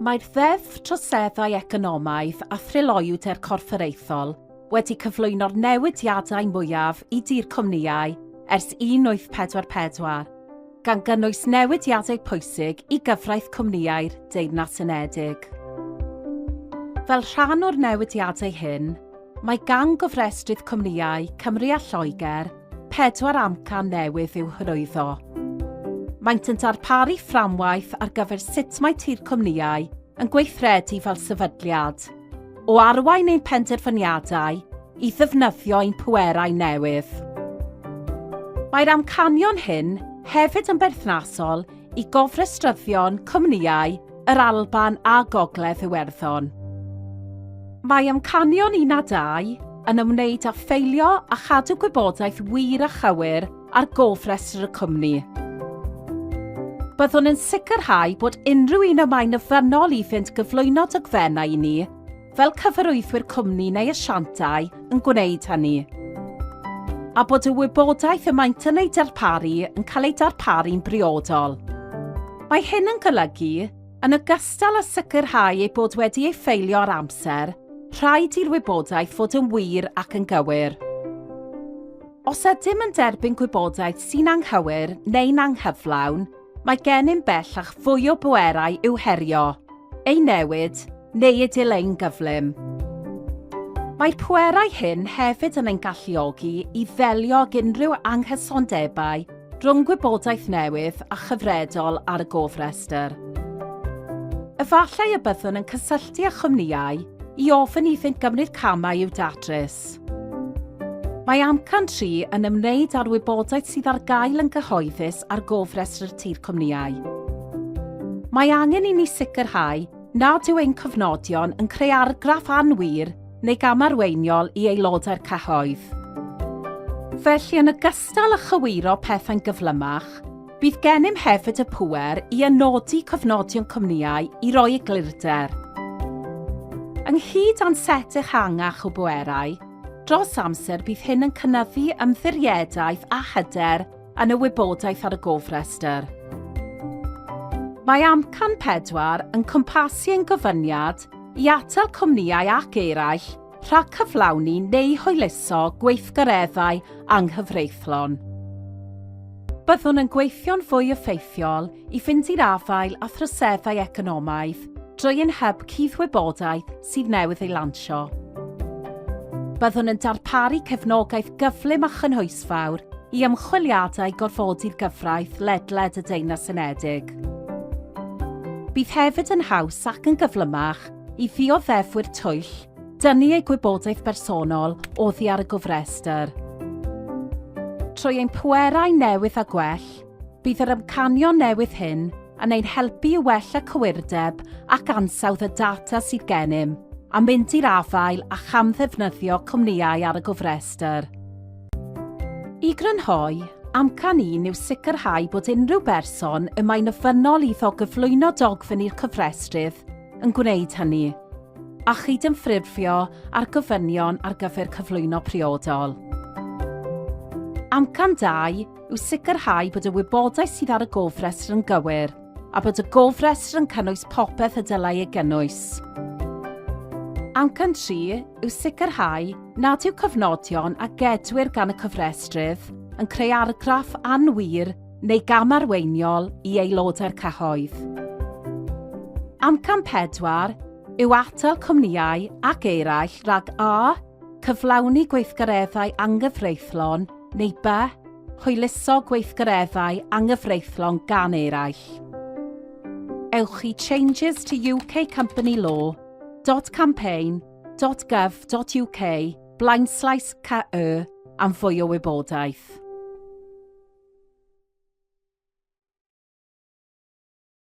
Mae'r Ddeddf Troseddau Economaidd a Thryloywder Corfforaethol wedi cyflwyno'r newidiadau mwyaf i dir cwmnïau ers 1844, gan gynnwys newidiadau pwysig i gyfraith cwmnïau'r Deyrnas Unedig. Fel rhan o'r newidiadau hyn, mae gan Gofrestrydd Cwmnïau Cymru a Lloegr pedwar amcan newydd i'w hyrwyddo. Maent yn darparu fframwaith ar gyfer sut mae tir cwmnïau yn gweithredu fel sefydliad, o arwain ein penderfyniadau i ddefnyddio ein pwerau newydd. Mae'r amcanion hyn hefyd yn berthnasol i gofrestryddion cwmnïau yr Alban a Gogledd Iwerddon. Mae amcanion 1 a 2 yn ymwneud â ffeilio a chadw gwybodaeth wir a chywir ar gofrestr y cwmni. Byddwn yn sicrhau bod unrhyw un y mae'n ofynnol iddynt gyflwyno dogfennau i ni, fel cyfarwyddwyr cwmni neu asiantau, yn gwneud hynny. A bod y wybodaeth y maent yn ei darparu yn cael ei darparu'n briodol. Mae hyn yn golygu, yn ogystal â sicrhau ei bod wedi ei ffeilio ar amser, rhaid i'r wybodaeth fod yn wir ac yn gywir. Os ydym yn derbyn gwybodaeth sy'n anghywir neu'n anghyflawn, mae gennym bellach fwy o bwerau i'w herio, ei newid neu ei dileu'n gyflym. Mae'r pwerau hyn hefyd yn ein galluogi i ddelio ag unrhyw anghysondebau rhwng gwybodaeth newydd a chyfredol ar y gofrestr. Efallai y byddwn yn cysylltu â chwmnïau i ofyn iddynt gymryd camau i'w datrys. Mae Amcan 3 yn ymwneud â'r wybodaeth sydd ar gael yn gyhoeddus ar gofrestr Tŷ'r Cwmnïau. Mae angen i ni sicrhau nad yw ein cofnodion yn creu argraff anwir neu gamarweiniol i aelodau'r cyhoedd. Felly, yn ogystal â chywiro pethau'n gyflymach, bydd gennym hefyd y pŵer i anodi cofnodion cwmnïau i roi eglurder. Ynghyd â'n set ehangach o bwerau, dros amser bydd hyn yn cynyddu ymddiriedaeth a hyder yn y wybodaeth ar y gofrestr. Mae Amcan 4 yn cwmpasu ein gofyniad i atal cwmnïau ac eraill rhag cyflawni neu hwyluso gweithgareddau anghyfreithlon. Byddwn yn gweithio'n fwy effeithiol i fynd i'r afael â throseddau economaidd drwy ein hyb cudd-wybodaeth sydd newydd ei lansio. Byddwn yn darparu cefnogaeth gyflym a chynhwysfawr i ymchwiliadau gorfodi'r gyfraith ledled y Deyrnas Unedig. Bydd hefyd yn haws ac yn gyflymach i ddioddefwyr twyll dynnu eu gwybodaeth bersonol oddi ar y gofrestr. Trwy ein pwerau newydd a gwell, bydd yr amcanion newydd hyn yn ein helpu i wella cywirdeb ac ansawdd y data sydd gennym a mynd i'r afael â chamddefnyddio cwmnïau ar y gofrestr. I grynhoi, amcan un yw sicrhau bod unrhyw berson y mae'n ofynnol iddo gyflwyno dogfen i'r cofrestrydd yn gwneud hynny, a chydymffurfio â'r gofynion ar gyfer cyflwyno priodol. Amcan 2 yw sicrhau bod y wybodaeth sydd ar y gofrestr yn gywir a bod y gofrestr yn cynnwys popeth y dylai ei gynnwys. Amcan 3 yw sicrhau nad yw cofnodion a gedwir gan y cofrestrydd yn creu argraff anwir neu gamarweiniol i aelodau'r cyhoedd. Amcan 4 yw atal cwmnïau ac eraill rhag a. Cyflawni gweithgareddau anghyfreithlon neu b. Hwyluso gweithgareddau anghyfreithlon gan eraill. Ewch i Changes to UK Company Law dot campaign dot gov dot uk blaenslaes KE am fwy o wybodaeth.